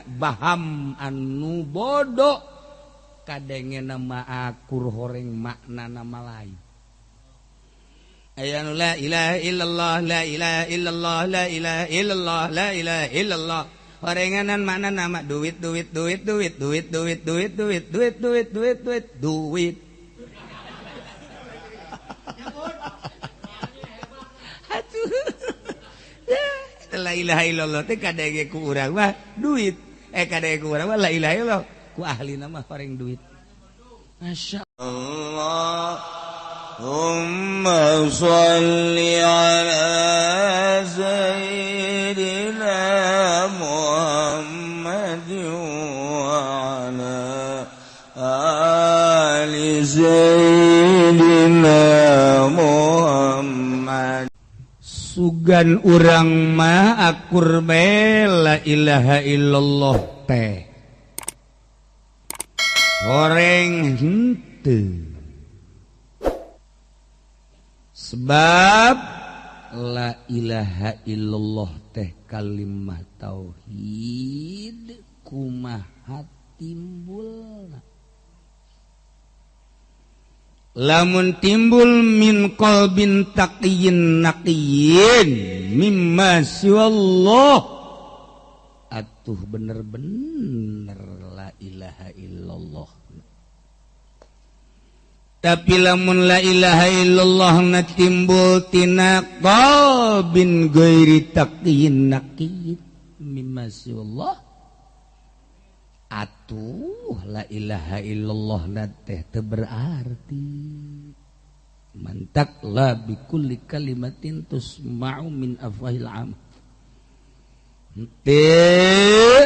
Baham anu bodoh kadenge nama akur horeng makna nama lain. Aya nu la ilaha illallah la ilaha illallah la ilaha illallah la ilaha illallah. Horenganan makna nama duit duit duit duit duit duit duit duit duit duit duit duit duit. Atuh. La ilaha illallah teh kadenge ku urang mah duit. Kadenge ku urang mah la ilaha illallah ku ahlina mah horeng duit. Masya Allah. Allahumma shalli ala sayyidina Muhammad wa ala ali sayyidina Muhammad. Sugan urang mah akur bae la ilaha illallah teh. Horeng henteu. Sebab la ilaha illallah teh kalimah tauhid kumaha timbulna. Lamun timbul min qalbin taqiyyin naqiyyin mimma siwallah atuh bener-bener la ilaha illallah. Tapi lamun la ilaha illallah na timbul tina qalbin ghairi taqiyyin naqiyyin mimma siwallah atuh la ilaha illallah na teh teu berarti. Mantak la bikulli kalimatin tusma'u min afwahil am. Teu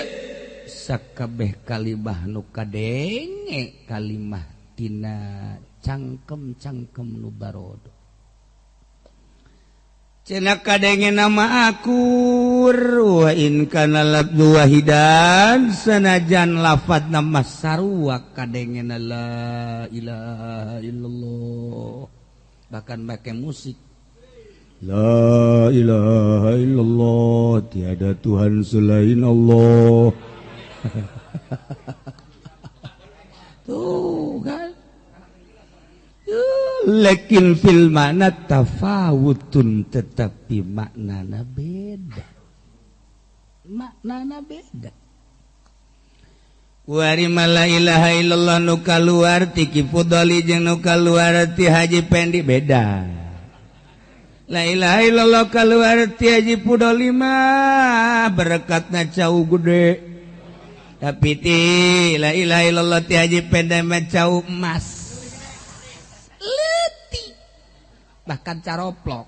sakabeh kalimah nu kadenge kalimah tina cangkem-cangkem nu barodo. Cenah kadenge nama akur wa in kana labdu wahidan sanajan lafadz nama sarua kadenge la ilaha illallah, bahkan make musik la ilaha illallah tiada Tuhan selain Allah. Tuh kan. Lekin fil makna tafawutun, tetapi maknana beda. Maknana beda. Wari la ilaha illallah nu kaluar ti Ki Fudoli jeung nu kaluar ti Haji Pendi beda. La ilaha illallah kaluar ti Haji Fudoli mah berekatna cau gede. Tapi ti la ilaha illallah ti Haji Pendi mah cau emas. Leutik. Bahkan caroplok.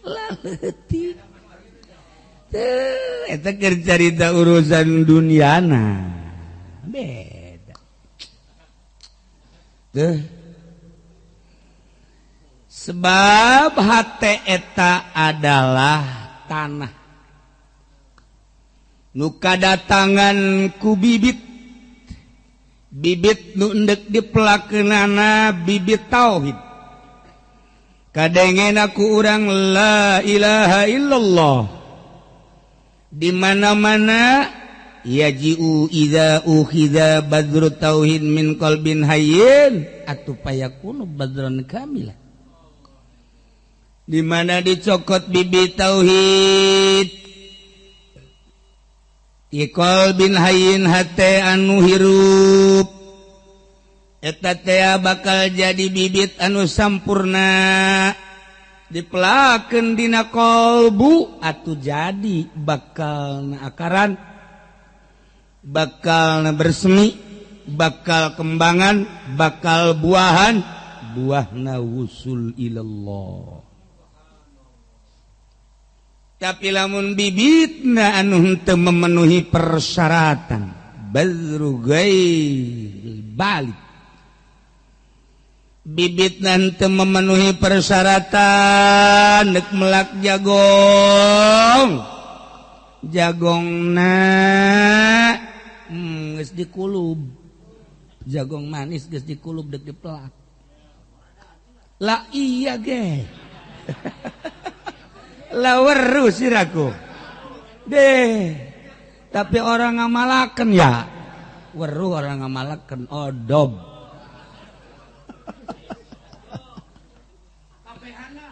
Leutik. Eta keur carita urusan duniana. Beda. Tuh. Sebab hate eta adalah tanah. Nu kadatangan ku bibit. Bibit nu endek dipelakeunana bibit tauhid. Kadengena ku urang la ilaha illallah. Di mana-mana yaji'u idza ukhidha badru tauhid min qalbin hayyin atuh payakunu badran kamila. Di mana dicokot bibit tauhid ti qalbin hayyin hate anu hirup eta teh bakal jadi bibit anu sampurna. Dipelakeun dina qalbu atuh jadi bakal na akaran, bakal na bersemi, bakal kembangan, bakal buahan, buahna wusul ilallah. Tapi lamun bibitna anu henteu memenuhi persyaratan badru ghair balik, bibit nanti memenuhi persyaratan dek melak jagong, jagongna geus dikulub, jagong manis geus dikulub dek dipelak. Lah iya ge. Laweru siraku. Deh. Tapi orang ngamalakeun ya. Weruh orang ngamalakeun odob.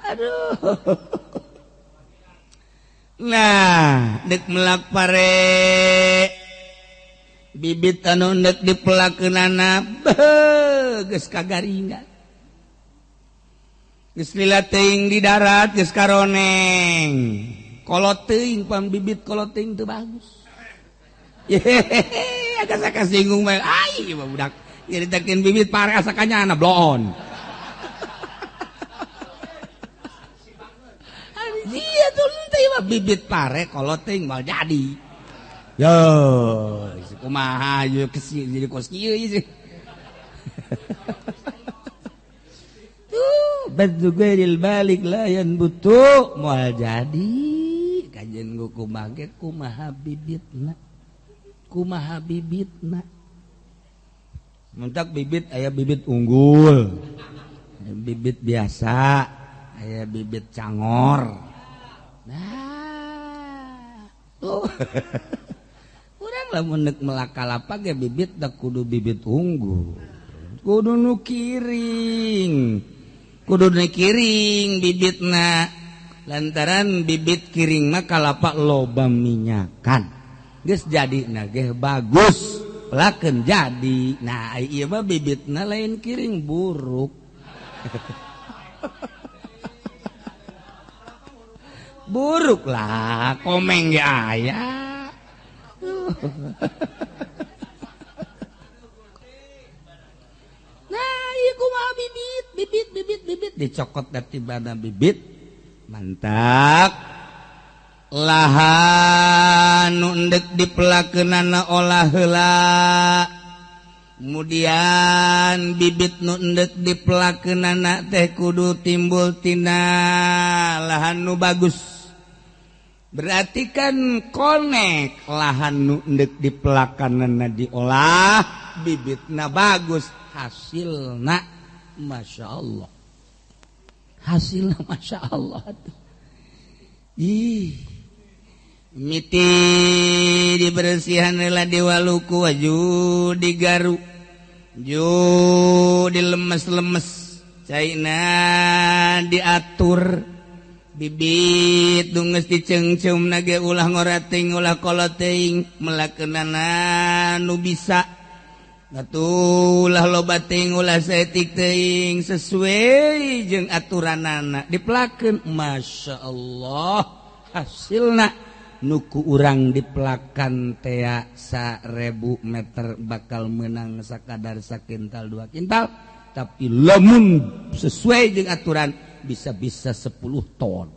Aduh. Nah, dek melak pare bibit anu ndek dipelakeunana beuh geus kagaringan. Geus lila teuing di darat geus karoneng. Kolot teuing pam bibit kolot teuing teu bagus. Yehehe, agak singgung bae. Ai budak nyaritakeun bibit pare asa kanyana bloon. Iya tuh mah bibit pare kolot teuing moal jadi. Yo, kumaha ieu kesi jadi kos kieu ieu. Tuh, badzu ghairil balik la yanbutu moal jadi. Kajian gua kumaha ge kumaha bibitna. Kumaha bibitna. Mentak bibit aya bibit unggul. Bibit biasa, aya bibit cangor. Nah, tuh. Urang lamun neuk melak kalapa ge bibit da kudu bibit unggul. Kudu nu kiring. Kudu nu kiring bibitna. Lantaran bibit kiring mah kalapa loba minyakan. Geus jadina ge bagus, pelakeun jadi. Nah, ieu mah bibitna lain kiring buruk. Buruk lah, komeng ge aya. Nah, ieu kumaha bibit, bibit, bibit, bibit dicokot tibana bibit. Mantap. Lahan nu endek dipelakeunana olah heula. Kemudian bibit nu endek dipelakeunana teh kudu timbul tina lahan nu bagus. Berarti kan konek lahan nu endek dipelakanana diolah, bibitna bagus, hasilna Masya Allah. Hasilna Masya Allah. Ih, miti dibersihan heula diwaluku waju digaru, ju dilemes-lemes, caina diatur. Bibit dunges dicengcem nage ulah ngorating ulah koloting melakeunana nu bisa atuh ulah loba teuing ulah saeutik teuing sesuai jeung aturanana dipelakeun. Masya Allah hasilna nu ku urang dipelakan tea 1000 meter bakal menang sakadar sakintal 2 kintal, tapi lamun sesuai jeung aturan bisa-bisa 10 ton.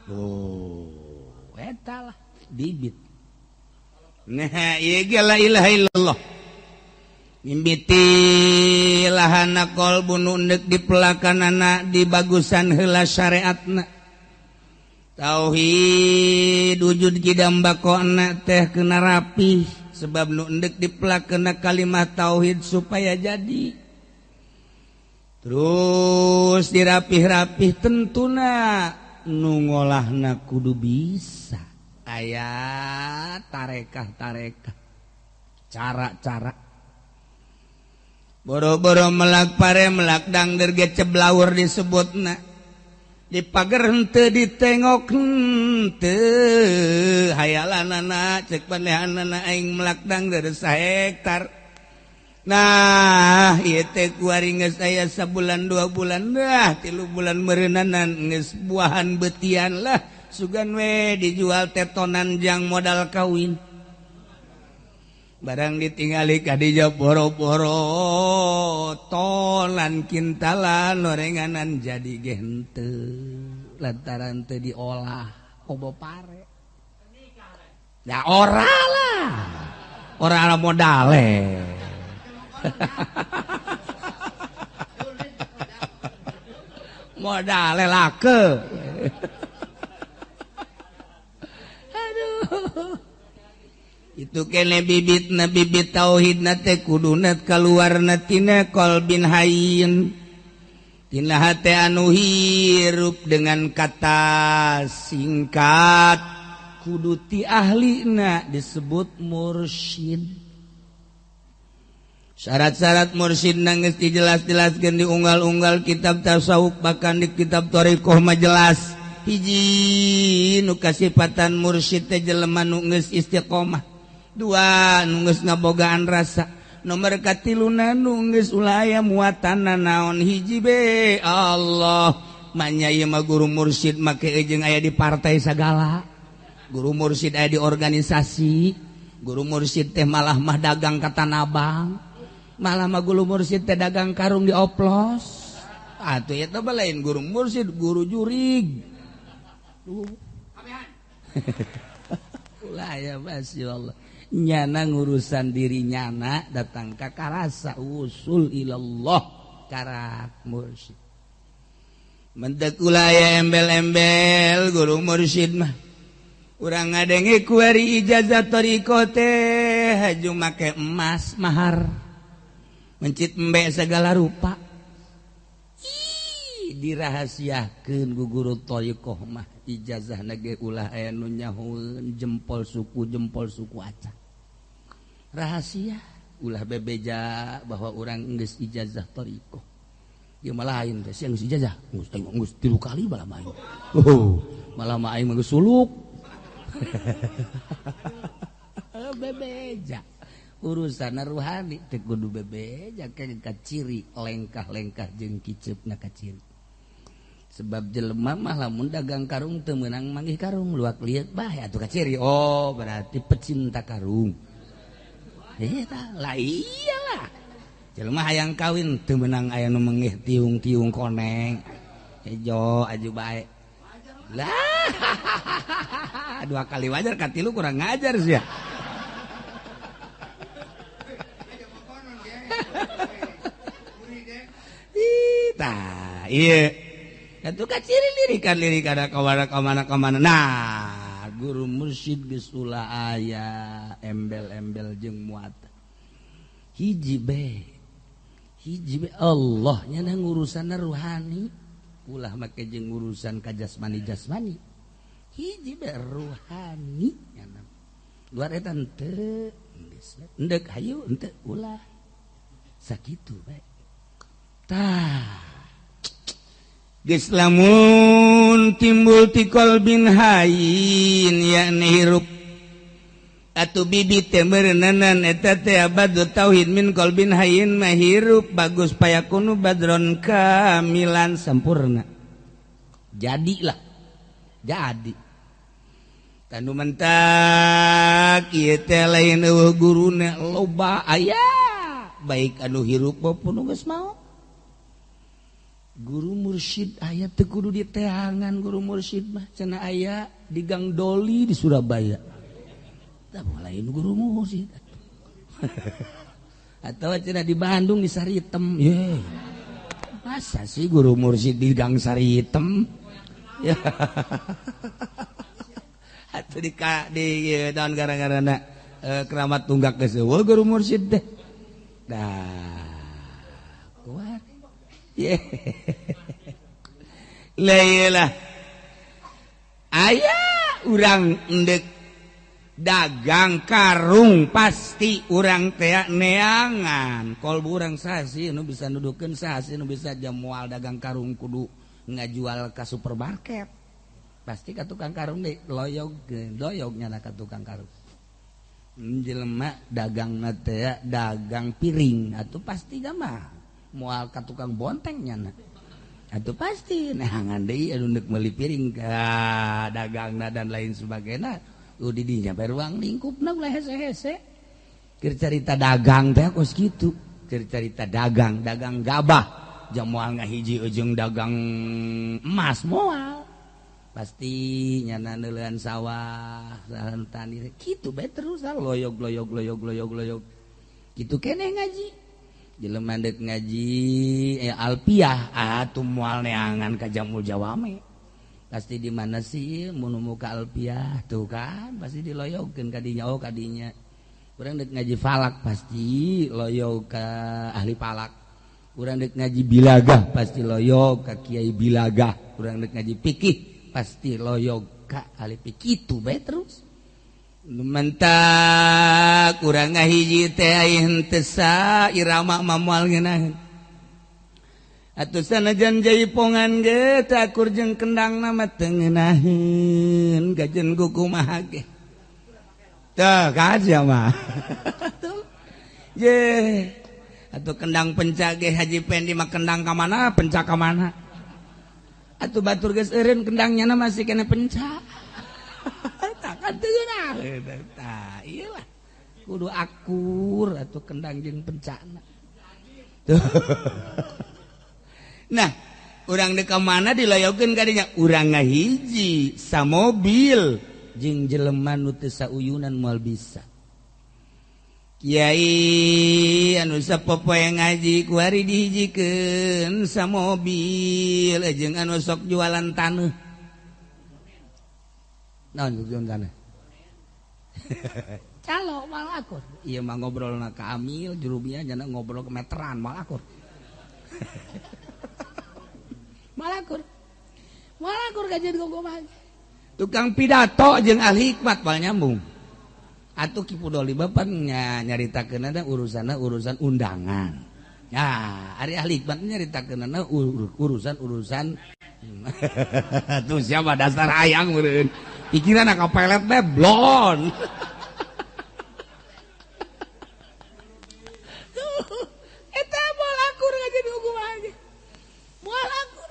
Oh, eta lah bibit. Nah, ieu ge la ilaha illallah. Mimiti lahana qalbu nu endek dipelakanana dibagusan heula syariatna. Tauhid wujud kidam bakona teh kena rapi sebab nu endek dipelakeuna kalimat tauhid supaya jadi. Terus dirapih-rapih tentuna nu ngolahna kudu bisa. Aya tarekah-tarekah, cara-cara. Boro-boro melak pare melak dangder ge ceblaur disebutna. Di pager henteu ditengok henteu hayalanana cek panehanana aing melak dangder sahektar. Nah, ieu teh kuari geus aya sabulan 2 bulan dah, 3 bulan meureunanan geus buahan beutian lah, sugan we dijual tetonan jang modal kawin. Barang ditingali ka dieu boro-boro tolan kintalan orenganan jadi ge henteu lantaran teu diolah kobo pare. Ya ora lah. Ora modale. Modale lake. Aduh. Itu kene bibitna bibit tauhidna teh kuduna kaluarna tina qalbin hayyin. Tina hate anu hirup dengan kata singkat kudu ti ahlina disebut mursyid. Syarat-syarat mursyid geus dijelas-jelaskeun di unggal-unggal kitab tasawuf bahkan di kitab thariqah mah jelas. Hiji nu kasipatan mursyid teh jelema nu geus istiqomah, dua nu geus ngabogaan rasa, nomor katiluna nu geus ulah aya muatanna naon hiji be Allah. Manya ieu mah guru mursyid make jeung aya di partai sagala, guru mursyid aya di organisasi, guru mursyid teh malah mah dagang ka Tanah Abang, malah mah guru mursyid teh dagang karung di oplos. Atuh eta mah lain guru mursyid, guru jurig. Ulah ya masyaallah. Nyana ngurusan diri nyana datang ka karasa usul ilallah karak mursyid. Mentek ulah ya embel-embel guru mursyid mah. Urang ngadenge kuari ijazah thariqah teh haju make emas mahar. Mencit embe segala rupa. Ih, dirahasiakeun ku guru thariqah mah ijazah ge ulah aya nu nyahoeun jempol suku acak. Rahasia ulah bebeja bahwa urang geus ijazah thariqah. Ieu mah lain teh sia geus ijazah, geus tengok geus 3 kali malah mah aing. Oh, malah mah aing mah geus suluk. Bebeja urusan ruhani teu kudu bebeja ka ciri lengkah-lengkah jeung kiceupna ka ciri. Sebab jelema mah lamun dagang karung teu meunang manggih karung luak lieur bae atuh ka ciri. Oh, berarti pecinta karung. Eta lah iyalah. Jelema hayang kawin teu meunang aya nu menggih tiung-tiung koneng. Hejo aju bae. Lah dua kali wajar katilu kurang ngajar sia. Tah ieu. Atuh ka ciri lirikan-lirikan ka mana-mana. Nah, guru mursyid geus ulah aya embel-embel jeung muatan. Hiji be. Hiji be Allah nya ngurusanna ruhani, ulah make jeung urusan ka jasmani-jasmani. Hiji be ruhani nya. Luar eta henteu geus endek hayu henteu ulah. Sakitu bae. Tah geus lamun timbul ti qalbin hayyin yakni hirup atuh bibit teh meureuneunan eta teh abadu tauhid min qalbin hayyin mah hirup bagus payakunu badron kamilan sampurna. Jadilah jadi tanu mentak ieu teh lain eueuh guruna loba aya baik anu hirup maupun nu geus maot. Guru mursyid aya teu kudu diteangan guru mursyid mah cenah aya di Gang Doli di Surabaya. Tah lain guru mursyid. Atau cenah di Bandung di Saritem. Ye. Masa sih guru mursyid di Gang Saritem? Ya. Atuh di tahun gara-garana keramat tunggak geus eueuh guru mursyid teh. Dah. Kuat. Lah aya urang endek dagang karung pasti urang teh neangan kolbu urang sasi nu bisa nudukeun sasi nu bisa jamual dagang karung kudu ngajual ka supermarket pasti ka tukang karung deui loyog doyog nyana ka tukang karung jelema dagangna teh dagang piring atuh pasti mah moal ka tukang bonteng nyana atuh pasti neangan deui anu deuk meuli piring ka dagangna dan lain sebagainya. Di dinya bae ruang lingkupna ulah hese-hese. Keur carita dagang teh kos kitu. Keur carita dagang, dagang gabah jang moal ngahiji jeung dagang emas moal. Pasti nyana neuleuan sawah, sahan tani kitu bae terus loyog loyog loyog loyog loyog. Kitu keneh ngaji. Jelema deuk ngaji alpiah atuh moal neangan ka Jamul Jawame. Pasti di mana sih mun muka alpiah tuh kan pasti diloyogkeun ka dinya oh ka dinya. Urang deuk ngaji falak pasti loyog ka ahli falak. Urang dek ngaji bilagah pasti loyog ka kiai bilagah. Urang dek ngaji fikih pasti loyog ka ahli fikih. Itu bae terus. Mentak urang ngahiji teh aya henteu sairama mah moal ngeunaheun. Atuh sanajan jaipongan ge teu akur jeung kendangna mah teu ngeunaheun gajen kumaha ge. Tah kaja mah. Ye atuh kendang pencak ge Haji Pendi mah kendang ka mana pencak ka mana. Atuh batur geus eureun kendangnya masih kena pencak. Takkan teu ngeunaheun. Tah ieu lah kudu akur atuh kendang jeung pencakna. Tuh. Nah, urang dek ka mana dilayokeun kadinya urang ngahiji samobil jeung jelema nu teu sauyunan moal bisa. Kiai anu sapopoe ngaji kuari dihijikeun samobil jeung anu sok jualan taneuh. Naon jualan taneuh? Calo mal akur. Ieu mah ngobrolna ka Amil jurubnya jana ngobrol ke meteran mal akur. Malakur. Malakur kajian gogoman. Tukang pidato jeung ahli hikmat pal nyambung. Atuh Ki Pudoli bapan nyaritakeunana urusanna urusan undangan. Nah, ari ahli hikmat nyaritakeunana urusan-urusan tuh siapa dasar hayang meureun. Pikiran ka pelet teh blon. Eta moal akur ngajeun hukuman. Moal akur.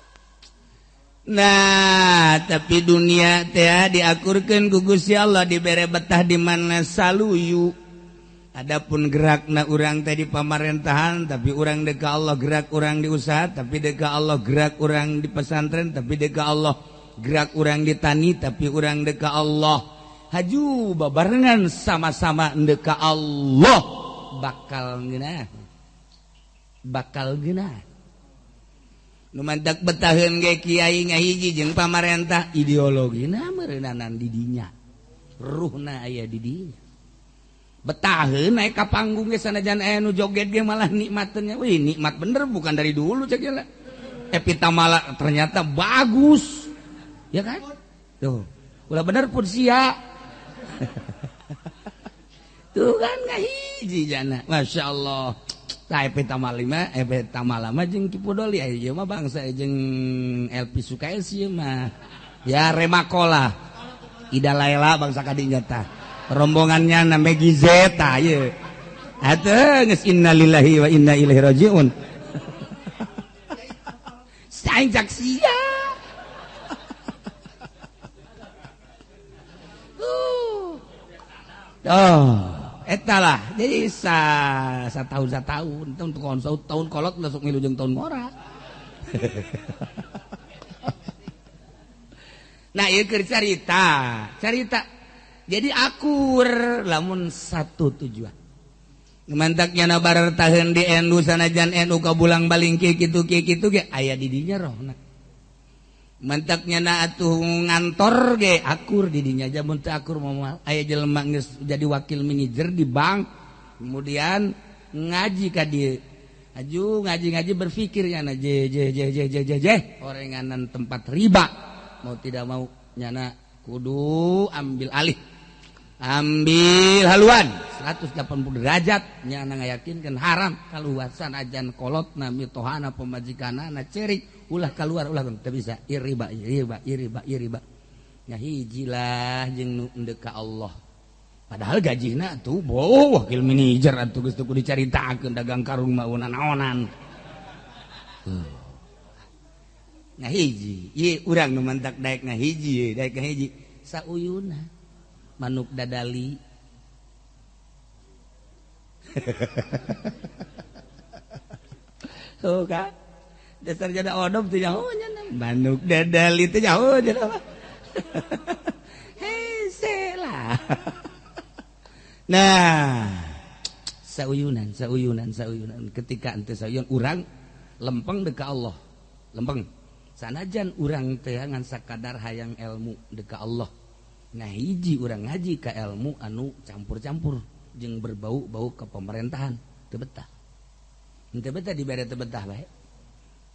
Nah, tapi dunia teh diakurkeun ku Gusti Allah dibere betah di mana saluyu. Adapun gerakna urang teh di pamarentahan, tapi urang deka Allah gerak urang di usaha, tapi deka Allah gerak urang di pesantren, tapi deka Allah gerak urang di tani, tapi urang deka Allah. Haju babarengan sama-sama deka Allah bakal ngeunah. Bakal ngeunah. Nu mantak betaheun ge kiai ngahiji jeung pamarentah ideologina meureunana di dinya. Ruhna aya di dinya. Betaheun naik ka panggung ge sanajan aya nu joget ge malah nikmateunnya. Wih, nikmat bener bukan dari dulu cek lah. Epita malah ternyata bagus. Ya kan? Tuh. Ulah bener pun sia. Tuh kan ngahiji jana. Masya Allah. Tah Epita Malima, Epita Malama jeung Ki Pudoli ieu mah bangsa jeung LP Sukaesi mah. Ya Remakola. Ida Laila bangsa kadinya tah. Rombongannya na Megi Zeta ieu. Atuh geus innalillahi wa inna ilaihi rajiun. Saing jak sia. Oh. Eta lah, jadi satahun tahun tahun kolot masuk milu jeung tahun ngora. Nah, ieu keur carita, carita. Jadi akur lamun satu tujuan. Mantaknya na barartaheun di NU sanajan NU ka bulang baling kieu kitu kieu kitu ge aya di dinya rohna. Mantaknya na atuh ngantor ge akur di dinya aja mun teu akur moal aya jelema geus jadi wakil manajer di bank kemudian ngaji ka dieu aju ngaji-ngaji berpikir nyana je je je je je je je orenganan tempat riba mau tidak mau nyana kudu ambil alih ambil haluan 180 derajat nyana ngayakinkeun haram kaluar sanajan kolotna mitohana pamajikanana cerik ulah keluar ulah teu bisa iriba iriba iriba iriba nya hijilah jeung nu endek ka Allah padahal gajihna atuh boh wakil manajer atuh geus teu kudu dicaritakeun dagang karung mah naonan ngahiji ieu urang nu mantak daek ngahiji daek ngahiji sauyuna manuk dadali tuh kan dasar jada odom teu nyaho nya manuk dadali teu nyaho jada mah hese lah. Nah, sauyunan sauyunan sauyunan ketika ente sauyun urang lempeng deka Allah lempeng sanajan urang teh ngan sakadar hayang ilmu deka Allah. Nah hiji urang ngaji ka ilmu anu campur-campur jeung berbau-bau ke pemerintahan teu betah. Henteu betah dibere teu betah bae.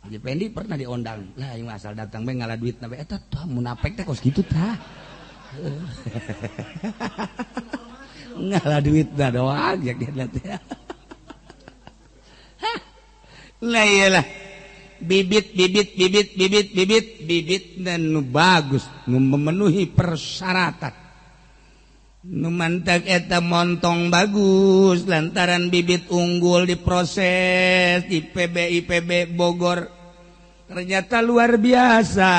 Haji Pendi pernah diondang. Lah aing asal datang bae ngala duitna bae eta tah munafik teh kos kitu tah. Ngala duitna doang ya dia teh. Lah iyalah. Bibit bibit bibit bibit bibit bibit dan nu bagus nu memenuhi persyaratan. Nu mantak eta montong bagus lantaran bibit unggul diproses di PB IPB Bogor ternyata luar biasa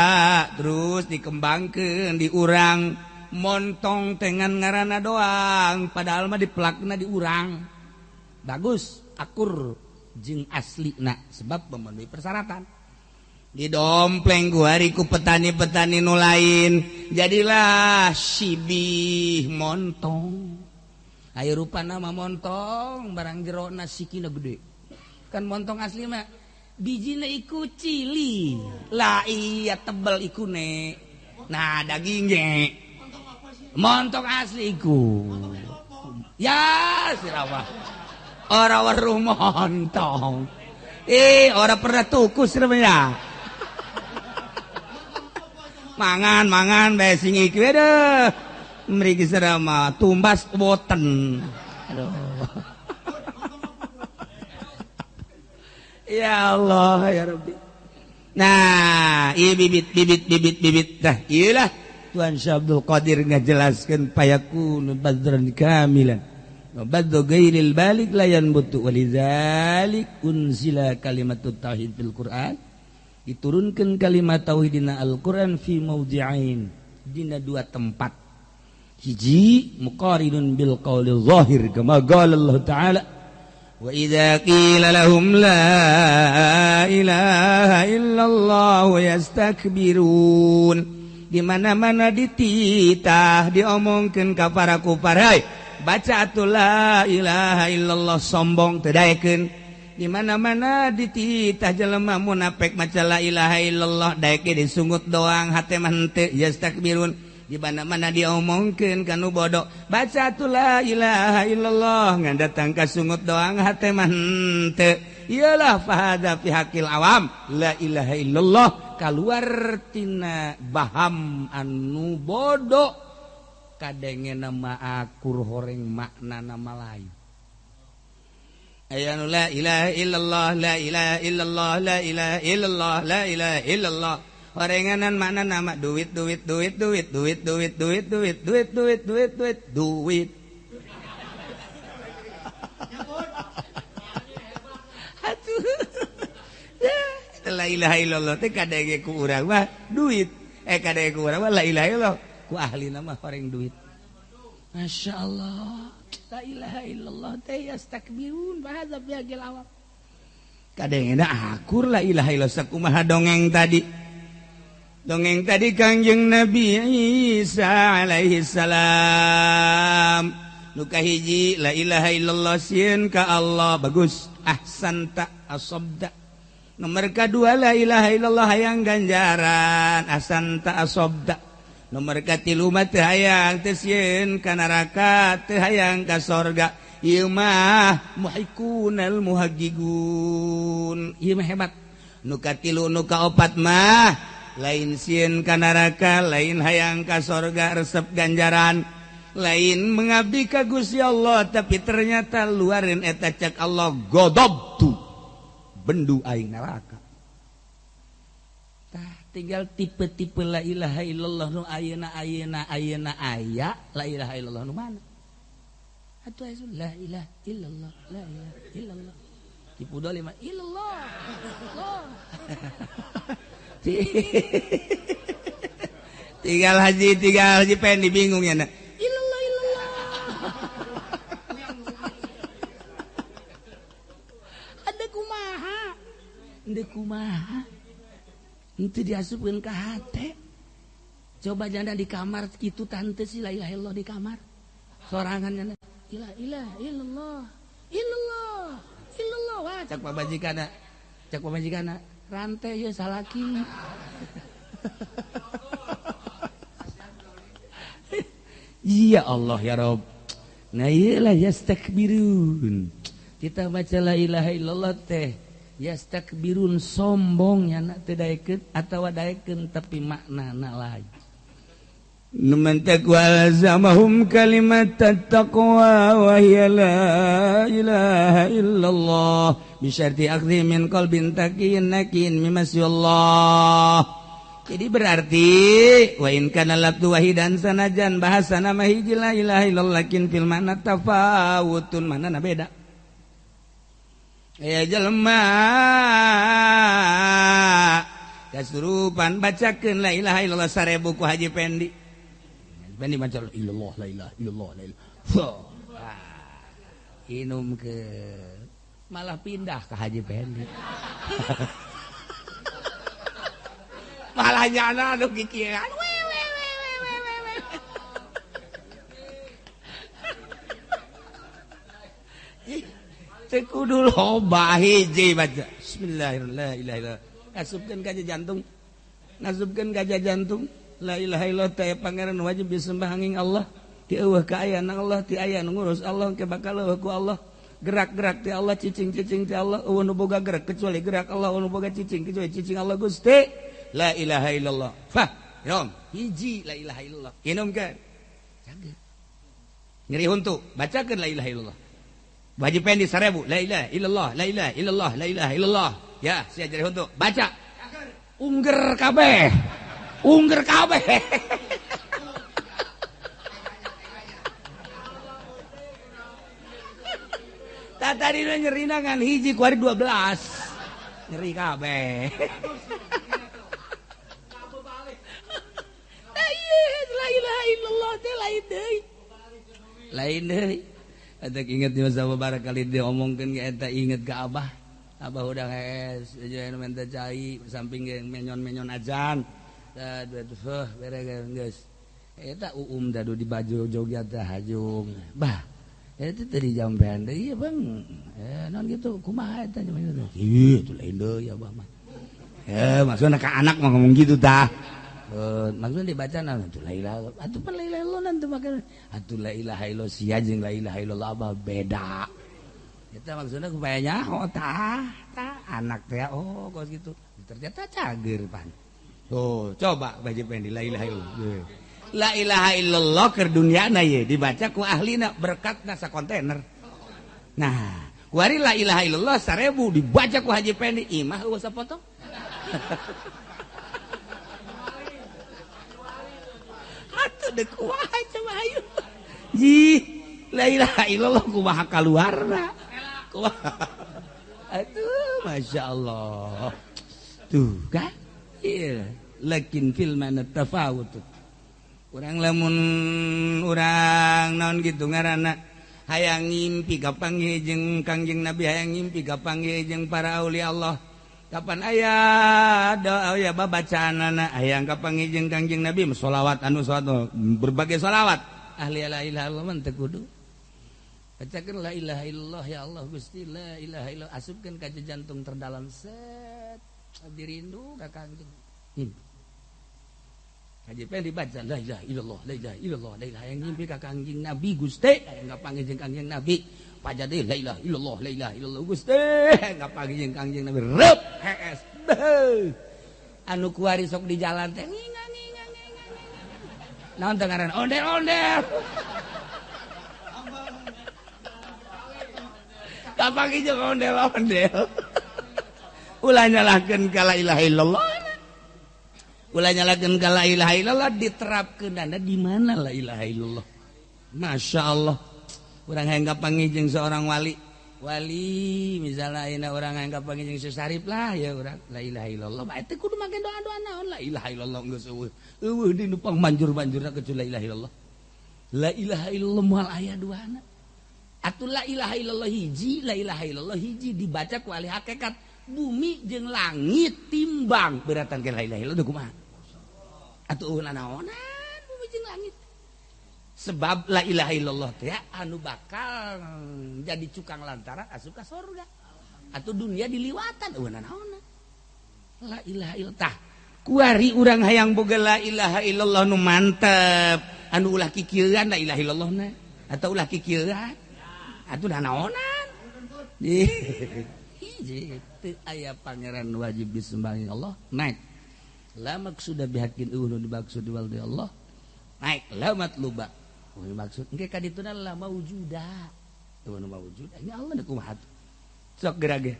terus dikembangkeun diurang montong tengan ngaranna doang padahal mah dipelakna diurang bagus akur jeung aslina sebab memenuhi persyaratan didompleng ku hari ku petani-petani nu lain jadilah sibih montong. Ayo rupana mah montong barang jerona sikina gede kan montong asli mah bijina iku cili lah iya tebel ikune nah dagingnya montong asli iku ya sirawah ora weruh montong ora pernah tuku sirah mangan mangan bae sing iki aduh mriki serama tumbas boten aduh. Ya Allah ya Rabbi. Nah ieu bibit bibit bibit bibit tah ieu lah Tuhan Syekh Abdul Qadir ngajelaskeun payakun badran kamilan wa badru ghairil balik la yanbutu walidzalik unzila kalimatut tauhid fil Quran. Diturunkan kalimat tauhid dina Al-Qur'an fi maudhi'ain dina dua tempat. Hiji muqarinun bil qaulil zahir kama qala Allah ta'ala wa idza qila lahum la ilaha illallah yastakbirun. Di mana-mana dititah diomongkeun ka para kufar, hai baca atuh la ilaha illallah sombong teu daekeun. Di mana-mana dititah jelema munafik maca la ilaha illallah daek disungut doang hate mah henteu yastakbirun. Di mana-mana diomongkeun ka nu bodoh baca atuh la ilaha illallah ngan datang ka sungut doang hate mah henteu. Iyalah fahadza fi haqqil awam la ilaha illallah kaluar tina baham anu bodoh kadengena mah akur horeng makna nama lain. Aya nu la ilaha illallah la ilaha illallah la ilaha illallah la ilaha illallah horenganan makna nama duit duit duit duit duit duit duit duit duit duit duit duit duit. Atuh la ilaha illallah teh kadenge ku urang mah duit kadenge ku urang mah la ilaha illallah ku ahlina mah horeng duit. Masya Allah la ilaha illallah teh yastakbirun bahasa biagil awam kadengena akur la ilaha illallah sakumaha dongeng tadi. Dongeng tadi Kangjeng Nabi Isa alaihi salam nu kahiji la ilaha illallah sieun ka Allah bagus ahsanta asabda. Nomor kadua la ilaha illallah hayang ganjaran ahsanta asabda. Nomor katilu mah teu hayang teu sieun ka neraka teu hayang ka sorga. Ieu mah muhikunal muhaggigun ieu mah hebat. Nu katilu nu kaopat mah lain sieun ka neraka lain hayang ka sorga resep ganjaran lain mengabdi ka Gusti Allah tapi ternyata luarin eta cek Allah godobtu bendu aing neraka. Tah tinggal tipe-tipe la ilaha illallah nu ayeuna ayeuna ayeuna aya la ilaha illallah nu mana atuh aya la ilaha illallah la ilaha illallah tipu doli mah illallah Allah. Tinggal haji pendi bingung ya nak illallah illallah. Ada kumaha Ende kumaha itu diasupkeun ka hate. Coba janda di kamar kitu tante sih la ilaha illallah di kamar sorangan janda la ilaha illallah illallah illallah. Wah cak pamajikanna rantai ya salaki. Ya Allah ya Rob. Nah iyalah yastakbirun. Kita baca la ilaha illallah teh yastakbirun sombong nya teu daekeun atawa daekeun tapi maknana lain. Numan taqwa zamahum kalimat taqwa wa hiya la ilaha illallah bi syarti akhdhi min qalbin taqiyyin nakin mimma Allah. Jadi berarti wa in kana lafdu wahidan sanajan bahasa nama hiji la ilaha illallah lakin fil makna tafawutun maknana beda. Ya jelema kasurupan bacakeun la ilaha illallah 1000 ku Haji Pendi. Pendi baca illallah la ilaha illallah la ilaha. Inum ke malah pindah ke Haji Pendi. Malah nyana anu kikiran. We we we we we we. Teu kudu loba hiji baca. Bismillahirrahmanirrahim. Asupkeun ka jantung. Ngasupkeun ka jantung. La ilaha illallah teh pangeran wajib disembah angin Allah. Ti eueuh kaayaan Allah, ti aya nu ngurus Allah, ke bakal eueuh ku Allah. Gerak-gerak ti Allah, cicing-cicing ti Allah, eueuh nu boga gerak kecuali gerak Allah, eueuh nu boga cicing kecuali cicing Allah Gusti. La ilaha illallah. Fah, yom, hiji la ilaha illallah. Inumkeun. Jaga. Nyeri huntu, bacakeun la ilaha illallah. Haji Pendi 1000, la ilaha illallah, la ilaha illallah, la ilaha illallah. Ya, sia nyeri huntu, baca. Ungger kabeh. Ungger kabeh. Tadi nyeri ngan hiji kuari 12. Nyeri kabeh. La ilaha illallah teh lain deui. Lain deui. Eta inget di masa barangkali diomongkeun ge eta inget ka Abah. Abah udah geus anu menta cai samping ge menyon-menyon ajan. Tah heuh bere geus. Eta uum dadu di baju Jogja teh hajung. Bah, eta teh di jampean deui ieu Bang. Naon kitu kumaha eta nyaman. Ih, itu lain deui Abah mah. Maksudna ka anak mah ngomong gitu tah. Maksudnya dibaca naon atuh la ilaha atuh pan la ilaha illallah nanti make atuh la ilaha illallah sia jeung la ilaha illallah abah beda. Eta maksudna supaya nyaho tah tah anak teh oh kos gitu. Ternyata cager pan. Tuh coba Haji Pendi la ilaha illallah. La ilaha illallah keur dunyana ye dibaca ku ahlina berkatna sakontainer. Nah, kuari la ilaha illallah 1000 dibaca ku Haji Pendi imah eueuh sapotong. Atuh deuk kumaha coba hayu. Jih, la ilaha illallah kumaha kaluarna. Kumaha. Aduh, Masya Allah. Tuh kan? Iya, lakin fil mana tafawut. Urang lamun urang naon gitu ngaranna hayang ngimpi kapanggih jeung Kangjeng Nabi, hayang ngimpi kapanggih jeung para aulia Allah. Kapan aya doa ya babacaanana hayang kapanggih jeung Kangjeng Nabi sholawat anu sholawat berbagai sholawat ahli la ilaha illallah man teu kudu bacakeun la ilaha illallah ya Allah Gusti la ilaha illallah asupkeun ka jantung terdalam set abdi rindu ka Kangjeng. Haji Pendi dibaca la ilaha illallah la ilaha illallah la ilaha yang ngimpi ka Kangjeng Nabi Gusti hayang kapanggih jeung Kangjeng Nabi paja deui la ilaha illallah la ilaha illallah Gusti kapanggih jeung Kangjeng Nabi reup hees anu kuari sok di jalan teh nginga nginga nginga naon teh ngaran ondel-ondel kapanggih jeung ondel-ondel ulah nyalahkeun ka la ilaha illallah ulah nyalahkeun ka la ilaha illallah diterapkeunana di mana la ilaha illallah. Masya Allah. Urang hayang kapanggih jeung seorang wali. Wali misalnya ayeuna urang hayang kapanggih jeung Syarif lah ya urang la ilaha illallah. Bae teh kudu make doa-doa naon la ilaha illallah geus eueuh. Eueuh di nu pangmanjur-manjurna kecuali la ilaha illallah. La ilaha illallah moal aya duana. Atuh la ilaha illallah hiji, la ilaha illallah hiji dibaca ku ahli hakikat. Bumi jeung langit timbang beratan ke la ilaha illallah kumaha? Atuh eueuh nanaonan bumi jeung langit. Sebab la ilaha illallah teh anu bakal jadi cukang lantaran asup ka surga. Atau dunia diliwatan eueuh nanaonan. La ilaha illallah. Kuari urang hayang boga la ilaha illallah nu mantep, anu ulah kikieuan la ilaha illallah na atau ulah kikieuan. Atuh nanaonan. Hiji teu aya pangeran wajib disembah Allah naik. La maksuda bihaqqin eueuh nu dimaksud waldi Allah naik. La matluba nu dimaksud engke ka dituna la maujuda. Eueuh nu maujud ini Allah deuk kumaha sok geura ge.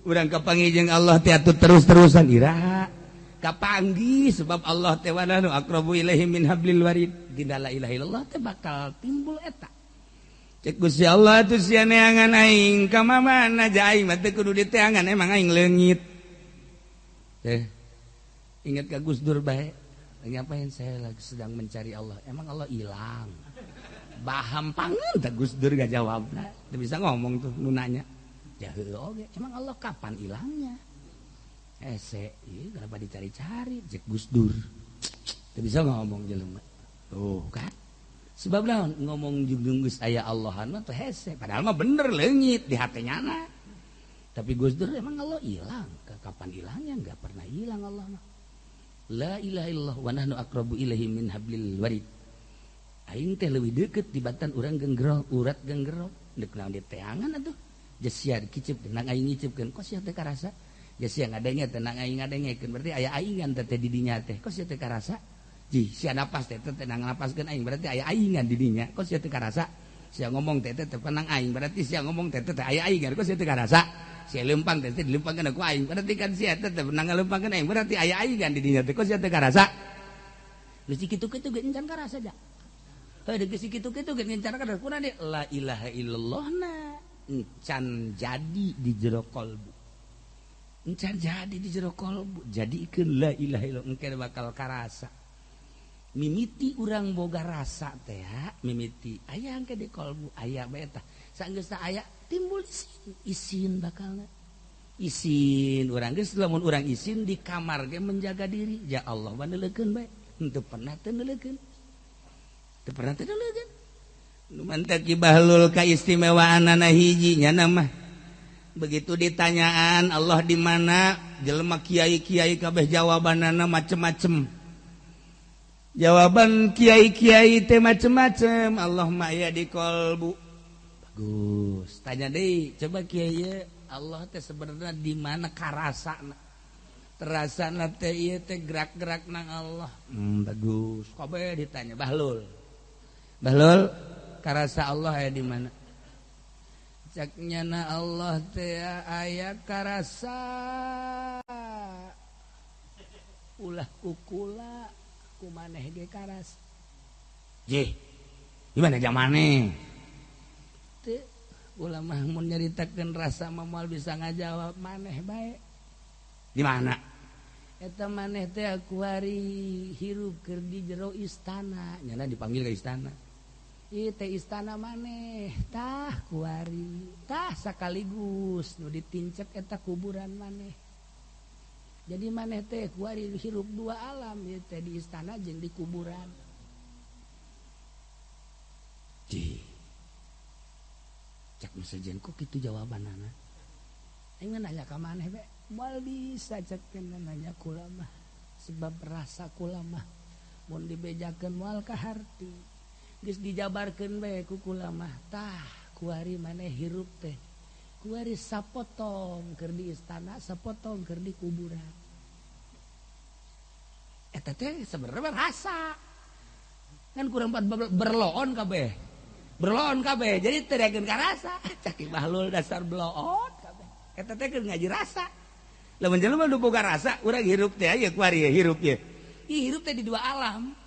Urang kapanggih jeung Allah teh atuh terus-terusan iraha kapanggih sebab Allah teh wa nahnu aqrabu ilaihi min hablil warid. Dina la ilaha illallah teh bakal timbul eta. Cek Gusti Allah atuh sia neangan aing ka mana aja aing mah teu kudu diteangan emang aing leungit. Teh ingat ka Gus Dur bae. Ngapain saya lagi sedang mencari Allah. Emang Allah hilang. Bahampangan teh Gus Dur gak jawabna. Teu bisa ngomong tuh nu nanya. Ya heueuh oge, emang Allah kapan hilangnya? Ese, ieu kenapa dicari-cari cek Gus Dur. Teu bisa ngomong jelema. Tuh kan. Sebab naon ngomong jeung geus aya Allahan mah teh hese, padahal mah bener leungit di hate nyana. Tapi Gus Dur emang Allah hilang, kapan hilangnya? Enggak pernah hilang Allah mah. La ilaha illallah wa nahnu aqrabu ilaihi min hablil warid. Aing teh leuwih deukeut dibatan urang genggro, urat genggro, deuk naon diteangan atuh. Sia kicip tenang aing ngicipkeun kok sia teh karasa. Sia ngadenge tenang aing ngadengekeun berarti aya aingan teh di dinya teh. Kok sia teh karasa? Ji sia napas teh tenang napaskeun aing berarti aya aingan di dinya. Kok sia teh karasa? Sia ngomong teh teh tenang aing berarti sia ngomong teh teh aya aingan. Kok sia teh karasa? Sia lempang teh teh dilempangkeun ku aing berarti kan sia teh tenang ngalempangkeun aing berarti aya aingan di dinya teh. Kok sia teh karasa? Geus kitu-kitu ge encan karasa ja. Heuh geus kitu-kitu ge encan karasa. Kuna de la ilaha illallah na encan jadi di jero kolbu. Encan jadi di jero kolbu. Jadikeun la ilaha illallah engke bakal karasa. Mimiti urang boga rasa teh mimiti aya engke di kolbu aya bae tah. Saenggeusna aya timbul isin, isin bakalna. Isin urang geus lamun urang isin di kamar ge menjaga diri. Ya Allah baneuleukeun bae. Henteu pernah teu neuleukeun. Teu pernah teu neuleukeun. Nu mantak Ki Bahlul kaistimewaanana hiji nya mah. Begitu ditanyaan Allah di mana, jelema kiai-kiai kabeh jawabanana macem-macem. Jawaban kiai-kiai teh macem-macem, Allah mah aya di kolbu. Bagus. Tanya deui, coba kiai Allah teh sebenarnya di mana karasana? Terasana teh ieu teh gerak-gerak nang Allah. Bagus. Kabeh ditanya Bahlul. Bahlul karasa Allah aya di mana? Cak nyana Allah teh aya karasa ulah kukula ku maneh ge karasa. Jeh, gimana jamane? Teu ulah mah mun nyaritakeun rasa mah moal bisa ngajawab maneh bae. Di mana? Eta maneh teh kuari hirup keur di jero istana, nyana dipanggil ke istana. Ieu teh istana maneh tah kuari tah sakaligus nu ditincek eta kuburan maneh. Jadi maneh teh kuari hirup dua alam ieu teh di istana jeung di kuburan. Di cak mesejen kok kitu jawabanana. Aing nanya ka maneh be moal bisa cek nanya kula mah sebab rasa kula mah mun dibejakeun moal kaharti. Geus dijabarkeun bae ku kula mah tah kuari maneh hirup teh kuari sapotong keur di istana sapotong keur di kuburan. Eta teh sebenarnya rasa kan kurang berloon kabeh berloon kabeh jadi teu daekeun karasa. Cak Ki Bahlul dasar bloon kabeh eta teh keur ngaji rasa. Lamun jelema nu boga rasa urang hirup teh aya kuari hirup ye. Ih hirup teh di dua alam.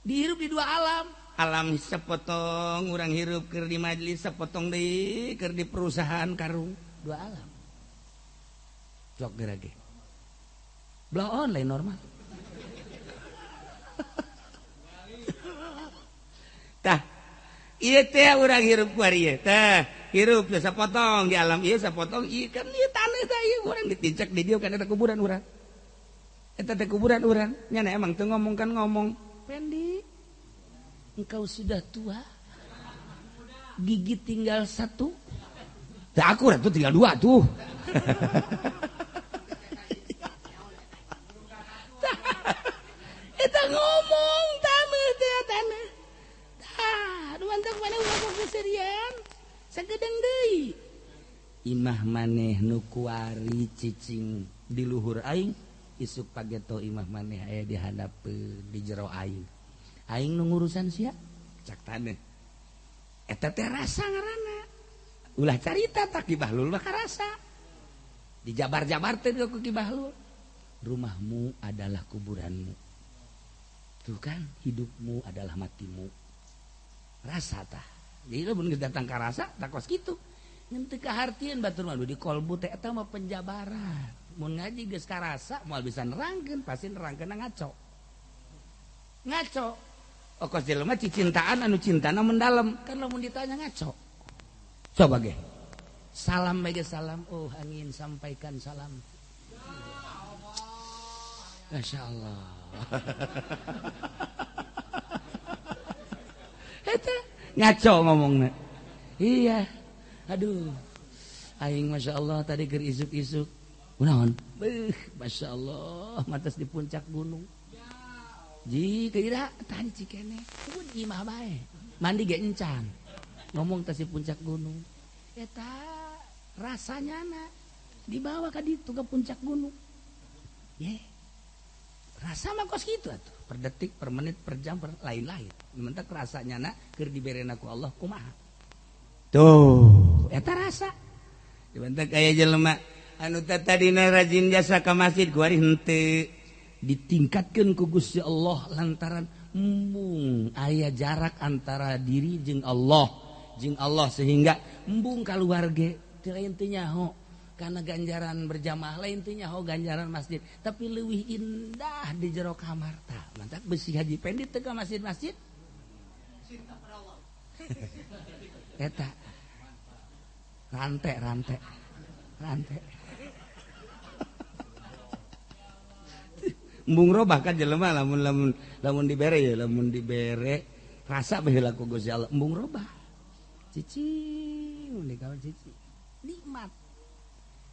Dihirup di dua alam. Alam sepotong urang hirup keur di majelis sepotong deui keur di perusahaan karung dua alam. Sok geura ge. Bloon lain normal. Tah ieu teh urang hirup kuari ieu tah hirup sapotong di alam ieu sapotong ieu kan ieu taneuh tah ieu urang ditincak di dieu kan eta kuburan urang. Eta teh kuburan urang nya emang teu ngomong kan ngomong Pendi, engkau sudah tua, gigi tinggal satu. Tah aku tuh tinggal dua tuh. Eta ngomong taneuh teh taneuh. Tah, nu mantak maneh ulah keserian. Sagedeung deui. Imah maneh nu kuari cicing di luhur aing, isuk pageto imah maneh aya di handapeun di jero aing. Aing nu ngurusan sia cak taneuh. Eta teh rasa ngaranna. Ulah carita tak Ki Bahlul mah karasa. Dijabar-jabar teh ku Ki Bahlul. Rumahmu adalah kuburanmu. Tuh kan, hidupmu adalah matimu. Rasa tah. Jadi lamun geus datang ka rasa tak kos kitu. Ngan teu kahartieun batur mah di kolbu teh eta mah penjabaran. Mun ngaji geus karasa moal bisa nerangkeun, pasti nerangkeunna ngaco. Ngaco. Okos jelema cicintaan anu cintana mendalam, kan lamun ditanya ngaco. Coba ge. Salam bae salam, oh angin sampaikan salam. Masya Allah. Eta ngaco ngomongna. Iya. Aduh. Aing Masya Allah tadi keur isuk-isuk. Kunaon? Beuh, Masya Allah, matas di puncak gunung. Ji, kira tadi cikene. Pun imah bae. Mandi ge encan. Ngomong tas di puncak gunung. Eta rasanya na dibawa ka ditu ke puncak gunung. Ye. Rasa mah kos kitu atuh, per detik, per menit, per jam, per lain-lain. Mentak rasanya na keur diberena ku Allah kumaha. Tuh, eta rasa. Dibentak aya jelema anu tadina rajin jasa ka masjid kuari henteu ditingkatkeun ku Gusti Allah lantaran embung aya jarak antara diri jeung Allah sehingga embung kaluar ge teu lain teu nyaho. Karena ganjaran berjamaah lain teu nyaho ganjaran masjid, tapi leuwih indah di jero kamar tah. Mantak besi Haji Pendi teu ka masjid-masjid. Cinta pada Allah. Eta. Rantai rantai. Rantai. Embung robah kan jelema lamun lamun lamun dibere ya, lamun dibere rasa baheula ku Gusti Allah embung robah. Cicing di kawan cicing. Nikmat.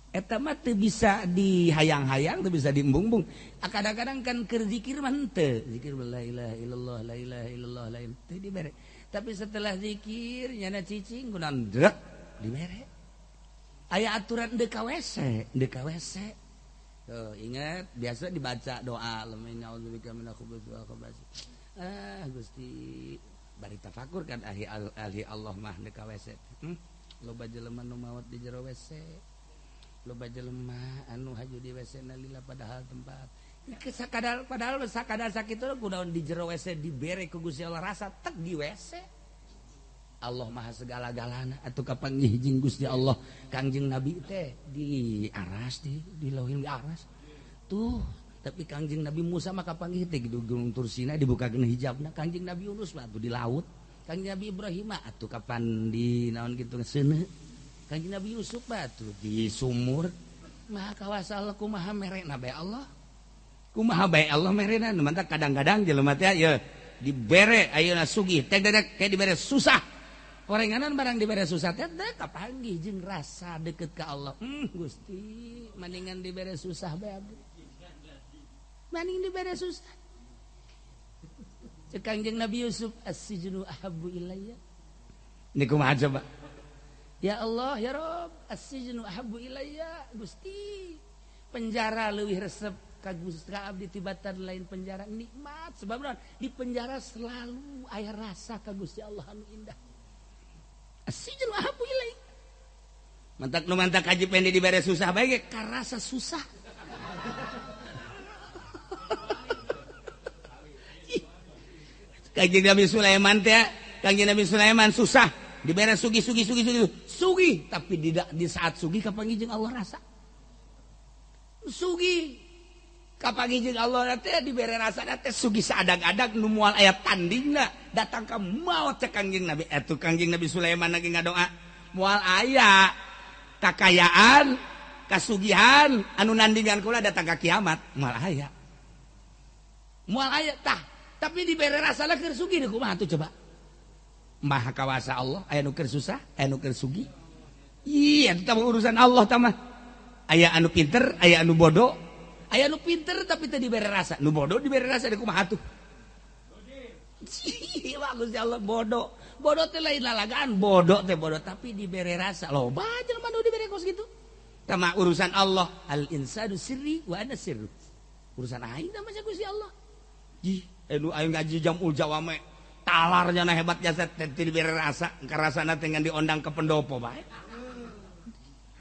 Eta mah teu bisa dihayang-hayang, teu bisa diembung-embung. Kadang-kadang kan keur zikir mah henteu. Zikir la ilaha illallah, la ilaha illallah, la ilaha teu dibere. Tapi setelah zikir nyana cicing kunaon drek dibere. Aya aturan deuk ka WC, deuk ka WC. Tuh, ingat biasa dibaca doa naudzubillah minal khubuthi wal khaba'is. Ah, Gusti bari tafakur kan ahli ahli Allah mah deuk ka WC. Loba jelema nu maot di jero WC. Loba jelema anu haju di WC na lila padahal tempat sakadar padahal sakadar sakitu kunaon di jero WC dibere ku Gusti Allah rasa tek di WC. Allah maha segala-galana atuh kapanggih jeung Gusti Allah Kangjeng Nabi teh di aras di lauhil di aras tuh, tapi Kangjeng Nabi Musa mah kapanggih teh di Gunung Tursina dibukakeun hijabna. Kangjeng Nabi Yunus mah atuh di laut. Kangjeng Nabi Ibrahim mah atuh kapan di naon kitu seuneu. Kanjeng Nabi Yusuf batu di sumur. Maha kawasa Allah kumaha merena bae Allah. Kumaha bae Allah merena. Mantak kadang-kadang jelema teh ya dibere ayeuna sugih teh dedek kayak dibere susah. Orenganan barang dibere susah teh teh kapanggih jeung rasa deket ka Allah. Gusti, mendingan dibere susah bae abdi. Mending dibere susah. Cek Kanjeng Nabi Yusuf as-sijnu ahabbu ilayya. Ini kumaha coba? Ya Allah, ya Rob, as-sijnu ahabbu ilayya. Gusti, penjara leuwih resep ka Gusti abdi tibatan lain penjara nikmat. Sebab naon? Di penjara selalu aya rasa ka Gusti Allah anu indah. As-sijnu ahabbu ilayya. Mantak nu mantak Haji Pendi dibere susah bae ge karasa susah. Kanjeng Nabi Sulaiman teh, Kanjeng Nabi Sulaiman susah dibere sugih sugih sugih sugih sugih, tapi tidak di saat sugih kapanggih jeung Allah rasa sugih kapanggih jeung Allah teh dibere rasa teh sugih saadang-adag nu moal aya tandingna datang ka maot cek Kangjeng Nabi atuh Kangjeng Nabi Sulaiman lagi ngadoa moal aya kakayaan kasugihan anu nandingan kula datang ka kiamat moal aya tah tapi dibere rasa keur sugih kumaha atuh coba. Maha kawasa Allah, aya nu keur susah, aya nu keur sugih. Iya, eta mah urusan Allah tah mah. Aya anu pinter, aya anu bodoh. Aya nu pinter tapi teu dibere rasa. Nu bodoh dibere rasa kumaha atuh? Bagus ya Allah, bodoh bodoh teh lain lalagaan, bodoh teh bodoh, tapi dibere rasa. Loba jelema nu dibere kos gitu sama urusan Allah. Al insanu sirri wa ana sirru, urusan aing sama Gusti Allah. Jih, nu aing ngaji jamul jawame talarnya na hebat jasa teh dibere rasa, karasana teh ngan diondang ke pendopo bae.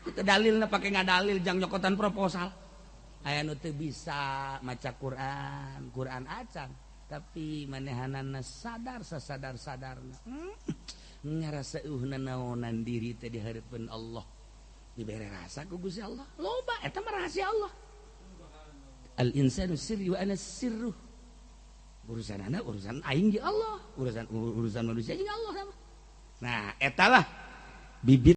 Itu dalilna, pake ngadalil jang nyokotan proposal. Aya nu teu bisa maca Quran, Quran acan, tapi manehanana sadar sasadar-sadarna, ngarasa naonan diri teh di hareupeun Allah, dibere rasa ku Gusti Allah. Loba eta mah rahasia Allah. Al insanu sirri wa ana sirruh, urusan anak, urusan aing jeung Allah, urusan urusan manusia jeung Allah sama. Nah, etalah bibit.